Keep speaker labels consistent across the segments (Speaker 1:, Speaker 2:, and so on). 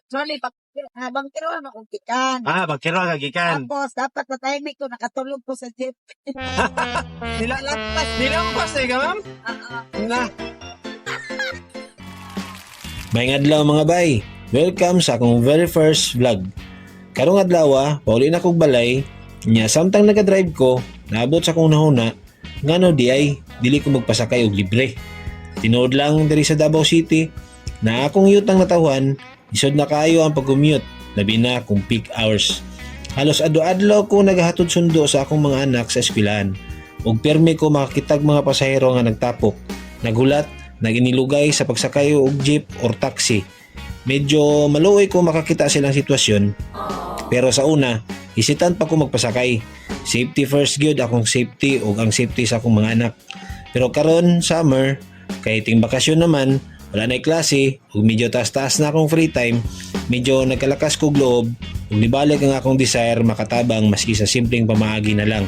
Speaker 1: Actually, pag, habang kinuha akong gikan.
Speaker 2: Ah, bagkiro ka gikan.
Speaker 1: Tapos, dapat na timing ko, nakatulog ko sa jeep.
Speaker 2: Nilampas. Nilampas eh ka, ma'am? Na.
Speaker 3: Maayong adlaw, mga bay. Welcome sa akong very first vlog. Karong adlaw, pauli na kog balay. Nya samtang naga-drive ko, naabot sa akong nahuna, ngano di ay dili ko magpasakay og libre. Tinuod lang diri sa Davao City na akong yutang natawhan, isod na kaayo ang pag-commute, labi na kung peak hours. Halos adto-adlaw ko nagahatod sundo sa akong mga anak sa eskwelahan. Ug permi ko makakitag mga pasahero nga nagtapok, nagulat, naginilugay sa pagsakay og jeep or taxi. Medyo maluoy ko makakita silang sitwasyon. Pero sa una, hesitant pa ko magpasakay. Safety first gyud, akong safety ug ang safety sa akong mga anak. Pero karon summer, kay ting bakasyon naman, wala na klase ug medyo taas-taas na akong free time, medyo nagkalakas kog loob ug nibalik ang akong desire makatabang maski sa simpleng pamaagi na lang.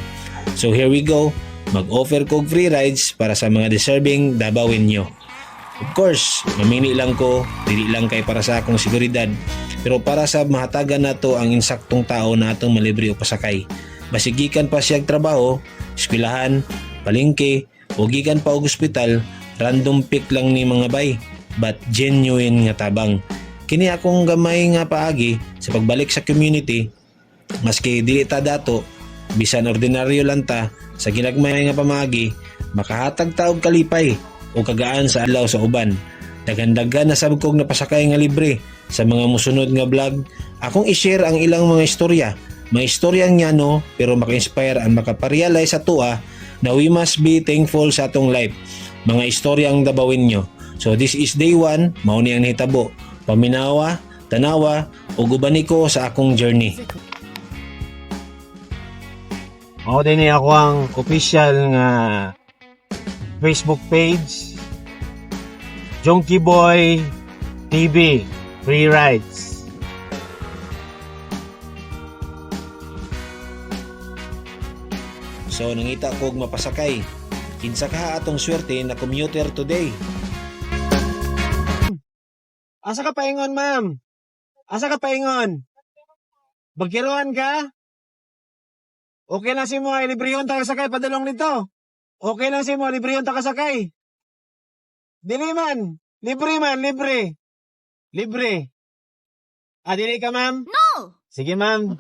Speaker 3: So here we go, mag-offer kog free rides para sa mga deserving Dabawenyo. Of course, mamili lang ko, dili lang kay para sa akong seguridad, pero para sa mahatagan nato ang insaktong tao na atong malibre o pasakay. Basig gikan pa siyag trabaho, eskwelahan, palengke, o gikan pa og ospital, random pick lang ni, mga bay, but genuine nga tabang. Kini akong gamay nga paagi sa pagbalik sa community, maski dili ta dato, bisan ordinaryo lang ta, sa ginagmay nga pamaagi, makahatag ta og kalipay o kagaan sa adlaw sa uban. Daghan-daghan na sab kog napasakay nga libre. Sa mga musunod nga vlog, akong i-share ang ilang mga istorya. Mga istorya nga no, pero maka-inspire ang makaparealize sa atoa na we must be thankful sa atong life. Mga istorya ang Dabawenyo. So this is day one, mao ni ang nahitabo. Paminawa, tanawa, ug ubani ko sa akong journey.
Speaker 2: Mao din ni ako ang official nga Facebook page, Junkie Boy TV Free Rides.
Speaker 3: So nangita kog mapasakay. Kinsa ka atong swerte na commuter today?
Speaker 2: Asa ka paingon, ma'am? Asa ka paingon? Bagkiruan ka? Okay lang si mo, ay librehon ta kasakay padulong nito. Okay lang si mo, librehon ta kasakay. Dili man, libre man, libre. Libre. Ah, dili ka, ma'am?
Speaker 4: No!
Speaker 2: Sige, ma'am.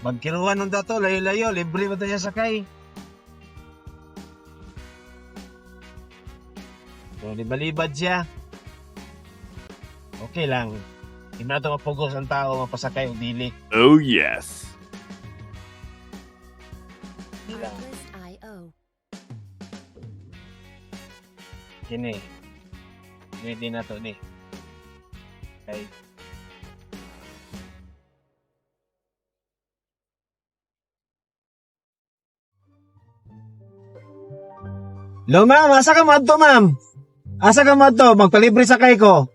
Speaker 2: Magkiruan ng dato, layo-layo, libre ba tayo sakay? So, libalibad siya. Okay lang. Hindi na ito mapugos ang tao, mapasakay o dili.
Speaker 5: Oh, yes.
Speaker 4: Artlist.io.
Speaker 2: Kini. Ready na to ni. Okay. Lo ma'am, asa ka madto, ma'am? Asa ka madto? Magpalibre sa kay ko.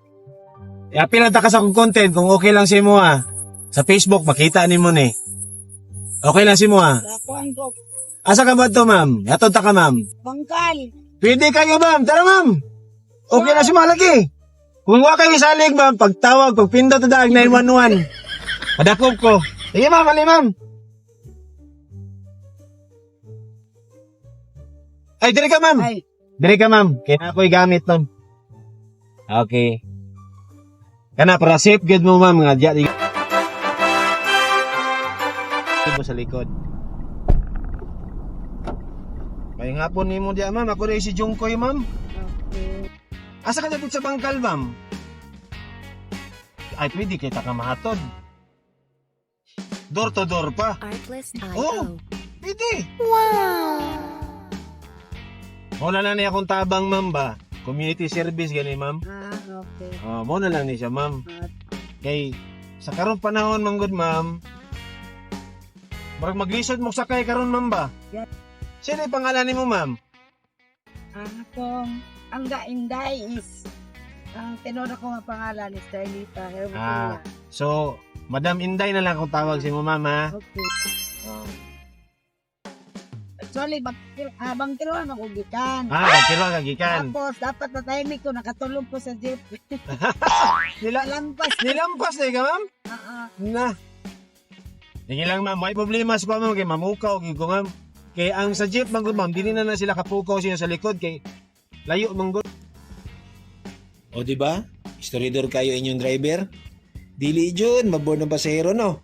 Speaker 2: I-appeal ta ka sa akong content kung okay lang si mo ah. Sa Facebook makita nimo ni. Okay lang si mo ah.
Speaker 1: Dakuan ko,
Speaker 2: Asa ka madto, ma'am? Yatod ta ka, ma'am.
Speaker 1: Bangkal.
Speaker 2: Pwede kayo, ma'am. Tara, ma'am. Okay na si Malaki. Kung wa kayo salig, ma'am, pagtawag, pagpindot na daag 911. Madakop ko. Sige, ma'am. Ali, ma'am. Ay, dire ka, ma'am.
Speaker 1: Ay,
Speaker 2: Dire ka, ma'am. Kaya na ako'y gamit, ma'am. Okay. Kana, para safe good mo, ma'am. Nga, diya, di mo sa likod. May hapon nimo diya, ma'am. Ako rin si Jungkoy, ma'am.
Speaker 1: Okay.
Speaker 2: Asa ka dapit sa bangkal, ma'am? Ay, pwede kita ka mahatod. Door to door pa.
Speaker 4: Artlist.io.
Speaker 2: Oh. Pwede.
Speaker 4: Wow!
Speaker 2: Muna na niya akong tabang, ma'am ba? Community service gani, ma'am.
Speaker 1: Ah, okay.
Speaker 2: Oh, muna lang ni siya, ma'am.
Speaker 1: Ah,
Speaker 2: Kay sa karong panahon, ma'am good, ma'am. Murag maglisod mo sakay karon, ma'am ba?
Speaker 1: Yeah.
Speaker 2: Sino yung pangalan nimo, ma'am?
Speaker 1: Ang akong, ang gainday is, ang tinuro ko nga pangalan is Darlita Herbotina.
Speaker 2: Ah. So, Madam Inday na lang kung tawag si mo, ma'am, ha?
Speaker 1: Okay.
Speaker 2: Oh.
Speaker 1: Actually, bangkiruan ako gikan.
Speaker 2: Ah, bangkiruan ka gikan.
Speaker 1: Tapos, dapat na timing ko, nakatulog ko sa jeep. Lampas.
Speaker 2: Nilampas na ka, ma'am?
Speaker 1: Oo.
Speaker 2: Na. Sige lang, ma'am. May problema sa ma'am kay mamukaw gyud ko, ma'am. Kay ang sa jeep man gud, ma'am, dili na na sila kapukaw siya sa likod kay layo man gud.
Speaker 3: O di ba? Istoryador kayo inyong driver? Dili jud mabor ng pasahero, no?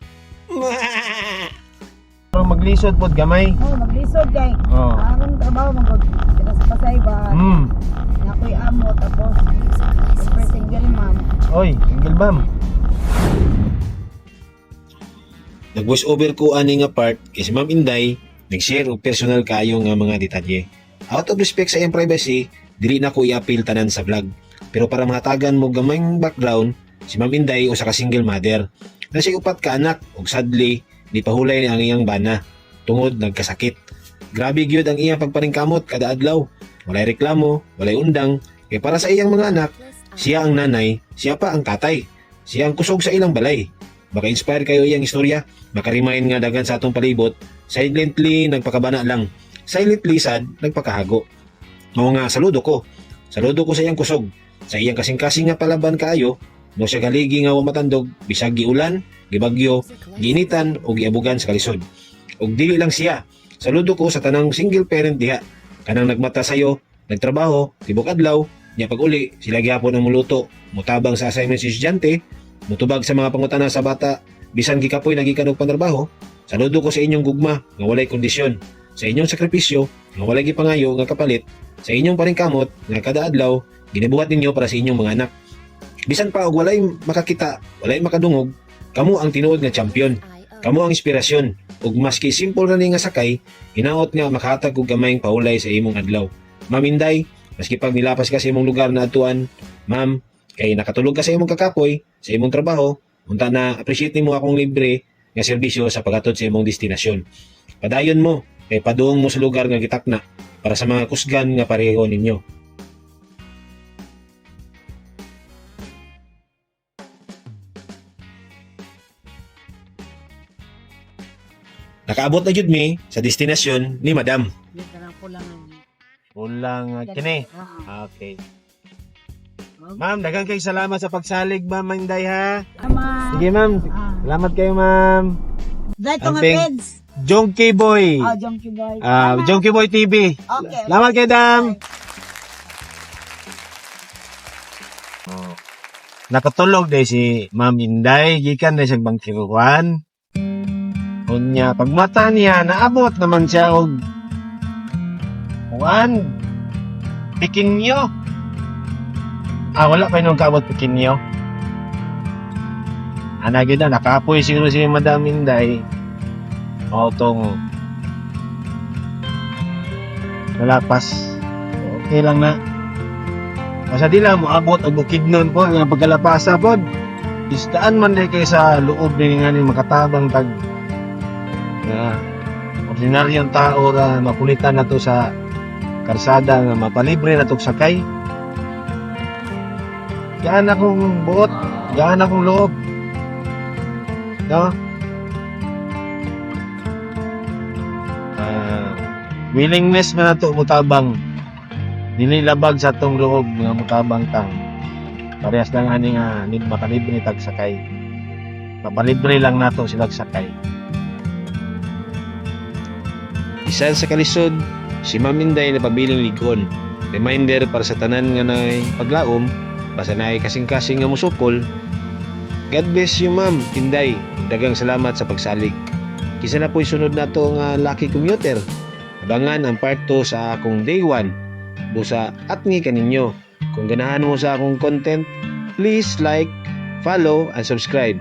Speaker 2: Pero maglisod pod gamay.
Speaker 1: Oh, maglisod kay.
Speaker 2: Oh.
Speaker 1: Ang akong trabaho man gud. Sila sa Pasay ba? Na ako'y amo tapos siyempre single mom.
Speaker 2: Oy, single ma'am.
Speaker 3: Nag voice over ko ani nga part kay si Ma'am Inday nag-share og personal kaayo nga mga detalye. Out of respect sa iyang privacy, dili na ko i-appeal tanan sa vlog. Pero para mahatagan mo gamayng background, si Ma'am Inday usa ka single mother. Na siya upat ka anak ug sadly di pahulay ni ang iyang bana tungod nagkasakit. Grabe gyud ang iyang pagpaningkamot kada adlaw. Walay reklamo, walay undang, kay para sa iyang mga anak, siya ang nanay, siya pa ang tatay. Siya ang kusog sa ilang balay. Baka inspire kayo iyang istorya, makaremind nga dagan sa atong palibot, silently nagpakabana lang. Silently sad, nagpakahago. Mao nga saludo ko. Saludo ko sa iyang kusog. Sa iyang kasing-kasing nga palaban kaayo, mo siya galigi nga wa matandog, bisag giulan, gibagyo, giinitan o giabugan sa kalisod. Og dili lang siya. Saludo ko sa tanang single parent diha. Kanang nagmata sayo, nagtrabaho, tibok adlaw, niya pag uli, sila gihapon ang muluto, mutabang sa assignment sa estudyante, mutubag sa mga pangutana sa bata, bisan gikapoy nagikan og pantrabaho. Saludo ko sa inyong gugma nga walay kondisyon, sa inyong sakripisyo nga walay gipangayo nga kapalit, sa inyong paningkamot nga kada adlaw ginabuhat ninyo para sa inyong mga anak. Bisan pa og walay makakita, walay makadungog, kamo ang tinuod nga champion. Kamo ang inspirasyon ug maski simple ra ni nga sakay, hinaot nga makahatag og gamayng paulay sa imong adlaw. Ma'am Inday, maski pag nilapas ka sa imong lugar na atuan, ma'am, kay nakatulog ka sa imong kakapoy, sa imong trabaho, unta na appreciate nimo akong libre nga serbisyo sa paghatod sa imong destinasyon. Padayon mo kay padung mo sa lugar nga gitakna para sa mga kusgan nga pareho ninyo. Nakaabot na jud mi sa destinasyon ni Madam.
Speaker 1: Dito lang ko lang.
Speaker 2: Kulang kini.
Speaker 1: Oo.
Speaker 2: Okay. Ma'am, daghang kay salamat sa pagsalig, Ma'am Inday ha.
Speaker 1: Tama.
Speaker 2: Sige, ma'am.
Speaker 1: Ah.
Speaker 2: Salamat kayo, ma'am.
Speaker 1: Dito nga
Speaker 2: Amping.
Speaker 1: peds.
Speaker 2: Jonky Boy.
Speaker 1: Oh, Jonky Boy.
Speaker 2: Ah,
Speaker 1: Tama.
Speaker 2: Jonky Boy TV.
Speaker 1: Okay.
Speaker 2: Salamat kayo, Dam. Oh. Nakatulog day si Ma'am Inday, gikan na siyang bangkiruan. Unya, pagmata niya, naabot naman siya og kuan, Pikinyo. Ah, wala pa yung kaabot Pikinyo. Ana gyud na, nakapoy siguro si Madam Inday. O tong nalapas. Okay lang na. Basta di lang moabot og Bukidnon po nga pagkalapasa pod. Isdaan man di kay sa loob ni nga ni makatabang tag nga ordinaryong tao ra mapulitan na to sa karsada nga mapalibre na to sakay. Gaan akong buot, gaan akong loob. No? Ah, willingness man nato mutabang, dili labag sa atong loob nga mutabang tang parehas lang ani nga nid makalibre tag sakay, mapalibre lang nato sila sakay.
Speaker 3: Bisan sa kalisod, si Ma'am Inday napabiling ligon. Reminder para sa tanan nga nay paglaom, basta naay kasing-kasing nga musukol. God bless you, Ma'am Inday. Dagang salamat sa pagsalig. Kisa na po'y sunod nato nga lucky commuter. Abangan ang part 2 sa akong day 1. Busa atngi kaninyo. Kung ganahan mo sa akong content, please like, follow, and subscribe.